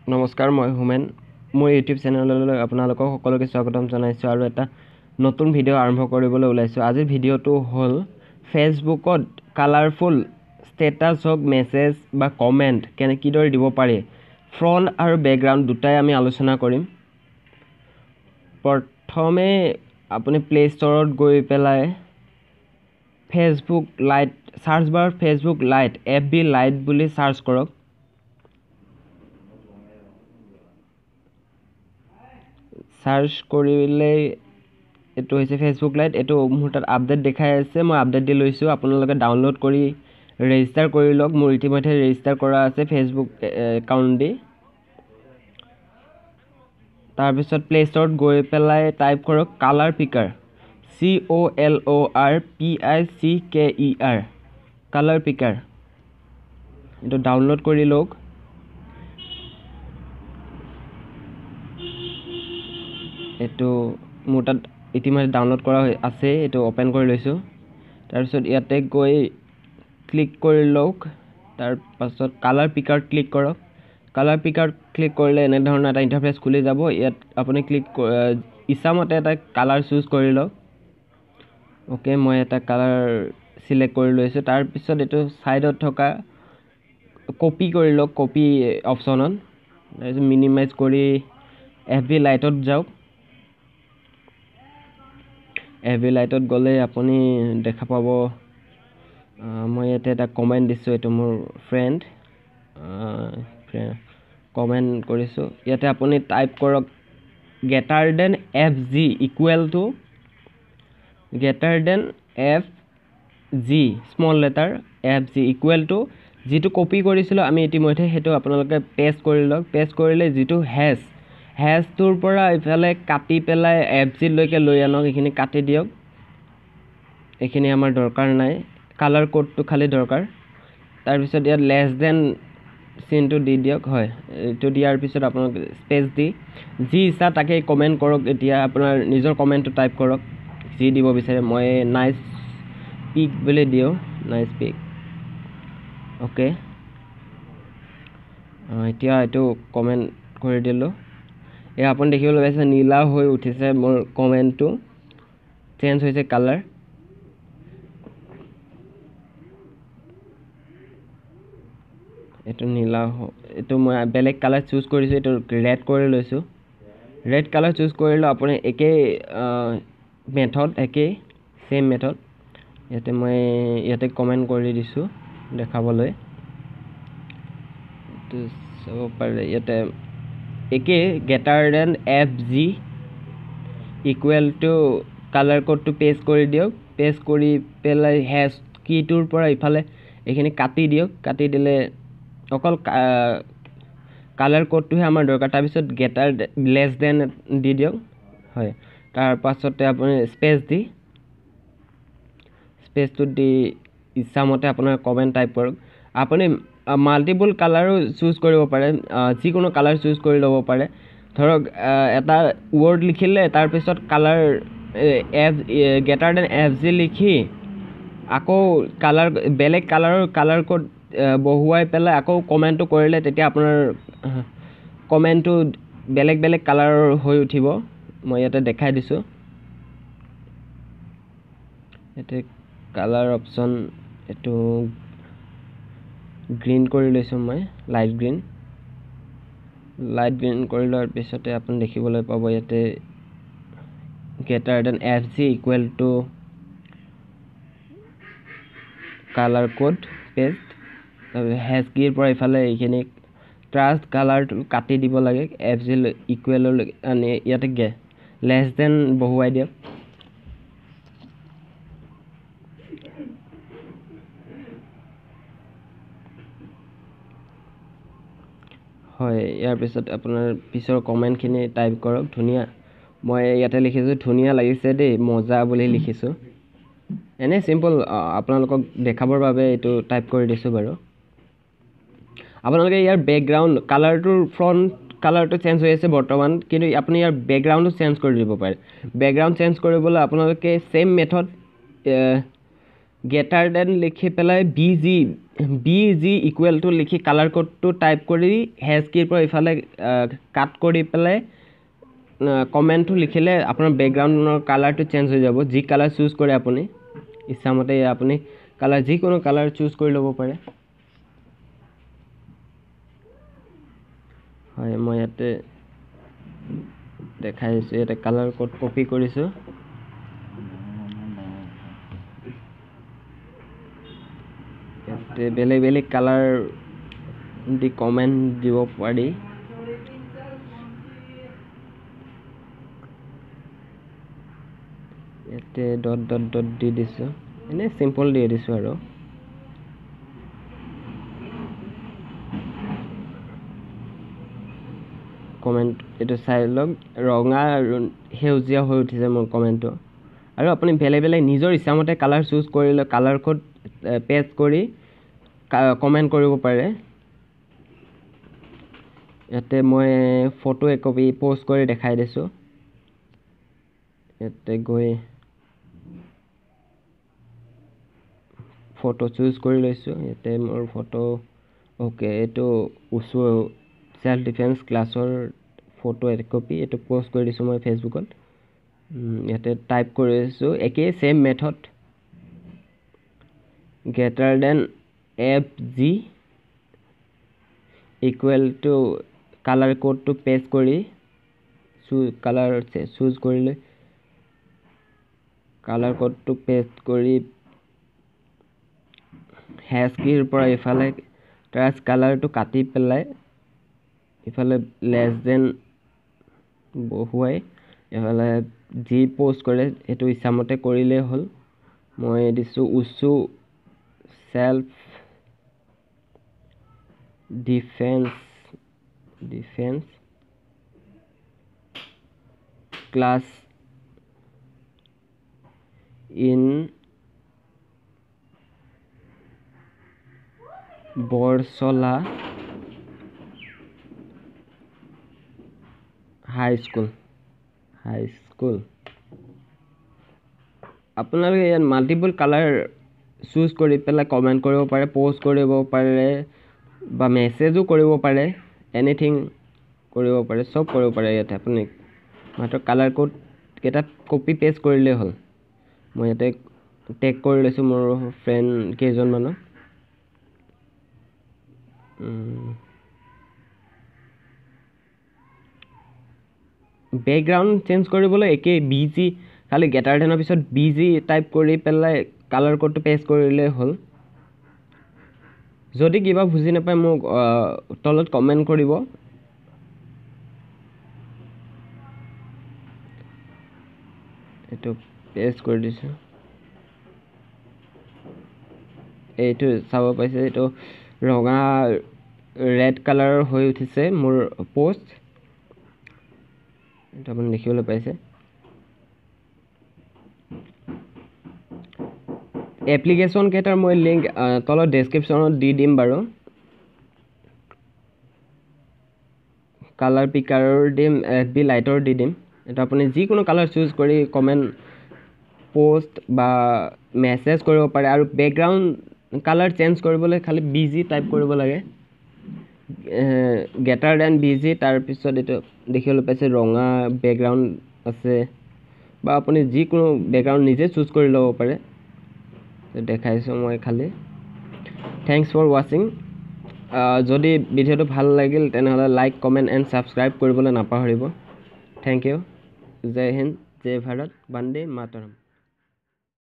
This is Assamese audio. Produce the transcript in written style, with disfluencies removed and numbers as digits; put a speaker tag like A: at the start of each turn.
A: নমস্কাৰ, মই হোমেন। মোৰ ইউটিউব চেনেললৈ আপোনালোকক সকলোকে স্বাগতম জনাইছোঁ আৰু এটা নতুন ভিডিঅ' আৰম্ভ কৰিবলৈ ওলাইছোঁ। আজিৰ ভিডিঅ'টো হ'ল ফেচবুকত কালাৰফুল ষ্টেটাছ হওক, মেছেজ বা কমেণ্ট কিদৰে দিব পাৰি, ফ্ৰণ্ট আৰু বেকগ্ৰাউণ্ড দুটাই আমি আলোচনা কৰিম। প্ৰথমে আপুনি প্লে' ষ্ট'ৰত গৈ পেলাই ফেচবুক লাইট চাৰ্চ বাৰত Facebook lite, F B lite বুলি চাৰ্চ কৰক। চাৰ্চ কৰিলেই এইটো হৈছে ফেচবুক লাইট। এইটো মোৰ তাত আপডেট দেখাই আছে, মই আপডেট দি লৈছোঁ। আপোনালোকে ডাউনলোড কৰি ৰেজিষ্টাৰ কৰি লওক। মোৰ ইতিমধ্যে ৰেজিষ্টাৰ কৰা আছে ফেচবুক একাউণ্ট দি। তাৰপিছত প্লে' ষ্ট'ৰত গৈ পেলাই টাইপ কৰক colour picker, C O L O R P I C K E R, colour picker. এইটো ডাউনলোড কৰি লওক। এইটো মোৰ তাত ইতিমধ্যে ডাউনলোড কৰা হৈ আছে, এইটো অ'পেন কৰি লৈছোঁ। তাৰপিছত ইয়াতে গৈ ক্লিক কৰি লওক। তাৰপাছত কালাৰ পিকাৰত ক্লিক কৰক। কালাৰ পিকাৰত ক্লিক কৰিলে এনেধৰণৰ এটা ইণ্টাৰফেচ খুলি যাব। ইয়াত আপুনি ক্লিক ইচ্ছামতে এটা কালাৰ চুজ কৰি লওক। অ'কে, মই এটা কালাৰ চিলেক্ট কৰি লৈছোঁ। তাৰপিছত এইটো ছাইডত থকা কপি কৰি লওক, কপি অপশ্যনত। তাৰপিছত মিনিমাইজ কৰি এফ বি লাইটত যাওক। এফ বি লাইটত গ'লে আপুনি দেখা পাব, মই ইয়াতে এটা কমেণ্ট দিছোঁ, এইটো মোৰ ফ্ৰেণ্ড কমেণ্ট কৰিছোঁ। ইয়াতে আপুনি টাইপ কৰক greater than F G equal to greater than F G, small letter F G equal to যিটো কপি কৰিছিলোঁ আমি ইতিমধ্যে, সেইটো আপোনালোকে পেষ্ট কৰি লওক। পেষ্ট কৰিলে যিটো হেচ, হেচটোৰ পৰা ইফালে কাটি পেলাই এফ জিলৈকে লৈ আনক। এইখিনি কাটি দিয়ক, এইখিনি আমাৰ দৰকাৰ নাই, কালাৰ ক'ডটো খালি দৰকাৰ। তাৰপিছত ইয়াত লেছ দেন চিনটো দি দিয়ক। হয়, এইটো দিয়াৰ পিছত আপোনালোকে স্পেচ দি যি ইচ্ছা তাকে কমেণ্ট কৰক। এতিয়া আপোনাৰ নিজৰ কমেণ্টটো টাইপ কৰক, যি দিব বিচাৰে। মই নাইচ পিক বুলি দিওঁ, নাইচ পিক। অ'কে, এতিয়া এইটো কমেণ্ট কৰি দিলোঁ। এয়া আপুনি দেখিবলৈ পাইছে নীলা হৈ উঠিছে মোৰ কমেণ্টটো, চেঞ্জ হৈছে কালাৰ। এইটো নীলা, এইটো মই বেলেগ কালাৰ চুজ কৰিছোঁ, এইটো ৰেড কৰি লৈছোঁ। ৰেড কালাৰ চুজ কৰিলেও আপুনি একেই মেথড, একেই ছেইম মেথড। ইয়াতে মই ইয়াতে কমেণ্ট কৰি দিছোঁ দেখাবলৈ, এইটো চাব পাৰে। ইয়াতে একেই greater than F G equal to colour ক'ডটো পেষ্ট কৰি দিয়ক। পেষ্ট কৰি পেলাই হেচ কিটোৰ পৰা ইফালে এইখিনি কাটি দিয়ক। কাটি দিলে অকল কালাৰ ক'ডটোহে আমাৰ দৰকাৰ। তাৰপিছত গ্ৰেটাৰ লেছ দেন দি দিয়ক। হয়, তাৰপাছতে আপুনি স্পেচ দি, স্পেচটোত দি ইচ্ছামতে আপোনাৰ কমেণ্ট টাইপ কৰক। আপুনি মাল্টিপুল কালাৰো চুজ কৰিব পাৰে, যিকোনো কালাৰ চুজ কৰি ল'ব পাৰে। ধৰক এটা ৱৰ্ড লিখিলে, তাৰপিছত colour F greater than F G লিখি আকৌ কালাৰ বেলেগ কালাৰৰ কালাৰ ক'ড বহুৱাই পেলাই আকৌ কমেণ্টটো কৰিলে তেতিয়া আপোনাৰ কমেণ্টটো বেলেগ বেলেগ কালাৰৰ হৈ উঠিব। মই ইয়াতে দেখাই দিছোঁ। ইয়াতে কালাৰ অপশ্যন এইটো গ্ৰীণ কৰি লৈছোঁ মই, লাইট গ্ৰীণ। লাইট গ্ৰীণ কৰি লোৱাৰ পিছতে আপুনি দেখিবলৈ পাব ইয়াতে greater than F G equal to colour code paste. Hash কিৰ পৰা ইফালে এইখিনি ট্ৰাষ্ট কালাৰটো কাটি দিব লাগে, এফ জি ইকুৱেললৈকে আনি ইয়াতে লেছ দেন বহুৱাই দিয়ক। হয়, ইয়াৰ পিছত আপোনাৰ পিছৰ কমেণ্টখিনি টাইপ কৰক। ধুনীয়া, মই ইয়াতে লিখিছোঁ ধুনীয়া লাগিছে দেই, মজা বুলি লিখিছোঁ। এনেই চিম্পল আপোনালোকক দেখাবৰ বাবে এইটো টাইপ কৰি দিছোঁ বাৰু। আপোনালোকে ইয়াৰ বেকগ্ৰাউণ্ড কালাৰটোৰ ফ্ৰণ্ট কালাৰটো চেঞ্জ হৈ আছে বৰ্তমান, কিন্তু আপুনি ইয়াৰ বেকগ্ৰাউণ্ডটো চেঞ্জ কৰি দিব পাৰে। বেকগ্ৰাউণ্ড চেঞ্জ কৰিবলৈ আপোনালোকে ছেইম মেথড গ্ৰেটাৰ দেন লিখি পেলাই B G B G equal to লিখি কালাৰ কোডটো টাইপ কৰি হেজ কীৰ পৰা ইফালে কাট কৰি পেলাই কমেণ্টটো লিখিলে আপোনাৰ বেকগ্ৰাউণ্ডৰ কালাৰটো চেঞ্জ হৈ যাব। যি কালাৰ চুজ কৰে আপুনি ইচ্ছামতে আপুনি কালাৰ যিকোনো কালাৰ চুজ কৰি ল'ব পাৰে। হয়, মই ইয়াতে দেখাই আছোঁ, ইয়াতে কালাৰ কোড কপি কৰিছোঁ। ইয়াতে বেলেগ বেলেগ কালাৰ দি কমেণ্ট দিব পাৰি। ইয়াতে ডট ডট ডট দি দিছোঁ, এনেই চিম্পল দি দিছোঁ আৰু। কমেণ্ট এইটো চাই লওক, ৰঙা আৰু সেউজীয়া হৈ উঠিছে মোৰ কমেণ্টটো। আৰু আপুনি বেলেগ বেলেগ নিজৰ ইচ্ছামতে কালাৰ চুজ কৰি লৈ কালাৰ কোড পেষ্ট কৰি কমেণ্ট কৰিব পাৰে। ইয়াতে মই ফটো একপি প'ষ্ট কৰি দেখাই দিছোঁ। ইয়াতে গৈ ফটো চুজ কৰি লৈছোঁ। ইয়াতে মোৰ ফটো অ'কে, এইটো উচু চেল্ফ ডিফেন্স ক্লাছৰ ফটো একপি, এইটো প'ষ্ট কৰি দিছোঁ মই ফেচবুকত। ইয়াতে টাইপ কৰিছোঁ একেই same method, greater than F G equal to colour কোডটো পেষ্ট কৰি কালাৰ চুজ কৰি লৈ কালাৰ কোডটো পেষ্ট কৰি হেজ কীৰ পৰা ইফালে ট্ৰাছ কালাৰটো কাটি পেলাই ইফালে লেছ দেন বহুৱাই ইফালে যি প'ষ্ট কৰে সেইটো ইচ্ছামতে কৰিলেই হ'ল। মই দিছোঁ wushu self defence class in Borsola high school. আপোনালোকে ইয়াত মাল্টিপল কালাৰ চুজ কৰি পেলাই কমেণ্ট কৰিব পাৰে, প'ষ্ট কৰিব পাৰে বা মেছেজো কৰিব পাৰে, এনিথিং কৰিব পাৰে, চব কৰিব পাৰে। ইয়াতে আপুনি মাত্ৰ কালাৰ কোড কেইটা কপি পেষ্ট কৰিলেই হ'ল। মই ইয়াতে টেগ কৰি লৈছোঁ মোৰ ফ্ৰেণ্ড কেইজনমানক। বেকগ্ৰাউণ্ড চেঞ্জ কৰিবলৈ একেই বি জি, খালি গেটাৰ দেনৰ পিছত বি জি টাইপ কৰি পেলাই কালাৰ কোডটো পেষ্ট কৰিলেই হ'ল। যদি কিবা বুজি নাপায় মোক তলত কমেণ্ট কৰিব। এইটো পেষ্ট কৰি দিছোঁ, এইটো চাব পাইছে, এইটো ৰঙা ৰেড কালাৰৰ হৈ উঠিছে মোৰ প'ষ্ট, এইটো আপুনি দেখিবলৈ পাইছে। এপ্লিকেশ্যন কেইটাৰ মই লিংক তলত ডেছক্ৰিপশ্যনত দি দিম বাৰু। কালাৰ পিকাৰৰ দিম, এফ বি লাইটৰ দি দিম। এইটো আপুনি যিকোনো কালাৰ চুজ কৰি কমেণ্ট প'ষ্ট বা মেছেজ কৰিব পাৰে। আৰু বেকগ্ৰাউণ্ড কালাৰ চেঞ্জ কৰিবলৈ খালি বি জি টাইপ কৰিব লাগে, গেটাৰ then B G. তাৰপিছত এইটো দেখিবলৈ পাইছে ৰঙা বেকগ্ৰাউণ্ড আছে, বা আপুনি যিকোনো বেকগ্ৰাউণ্ড নিজে চুজ কৰি ল'ব পাৰে। দেখাইছোঁ মই খালি। Thanks for ৱাচিং। যদি ভিডিঅ'টো ভাল লাগিল তেনেহ'লে লাইক, কমেণ্ট এণ্ড ছাবস্ক্ৰাইব কৰিবলৈ নাপাহৰিব। Thank you. Jay Hind, Jay Bharat, Vande Mataram.